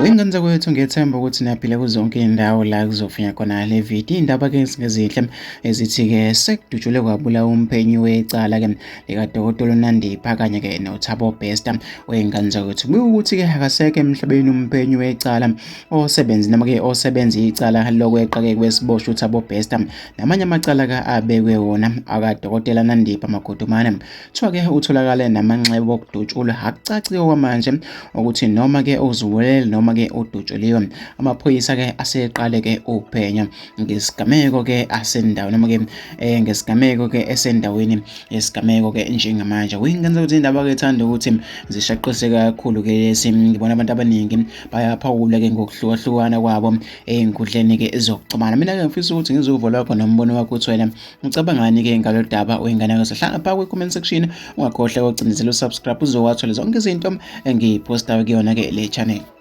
Wengane zakwethu, ngiyethemba ukuthi niyaphila kuzonke iy'ndawo la kuzofinya khona le video. Iy'ndaba-ke ezingezinhle ezithi-ke sekudutshulwe kwabulawa umphenyi wecala-ke likadokotela uNandipha kanye-ke noThabo Bester wey'ngane zakwethu. Kubikwa ukuthi-ke akasekho emhlabeni umphenyi wecala osebenzi noma-ke osebenza icala lokweqa-ke kwesiboshwa uThabo Bester namanye amacala-ke abekwe wona akadokotela Nandipha Magudumane. Kuthiwa-ke utholakale namanxeba okudutshulwa, akucaci okwamanje ukuthi noma-ke uzibulele noma-ke udutshuliwe. Amaphoyisa-ke aseqale-ke uphenyo ngesigameko-ke asendawo noma-ke ngesigameko-ke esendaweni yesigameko-ke njengamanje. Kuyingenza ukuthi indaba-ke ethanda ukuthi zishaqise kakhulu-ke lesi, ngibona abantu abaningi bayaphawula-ke ngokuhlukahlukana kwabo ey'nkundleni-ke zokuxhumana. Mina-ke ngifisa ukuthi ngizwe uvo lwakho nombono wakho ukuthi wena ucabangani-ke ngalolu daba wengane yakho. Hlala phaa kwi-comment section, ungakhohlwa ukucindezela u-subscribe uzowathola zonke izinto engiyiphostayo kuyona-ke le channel.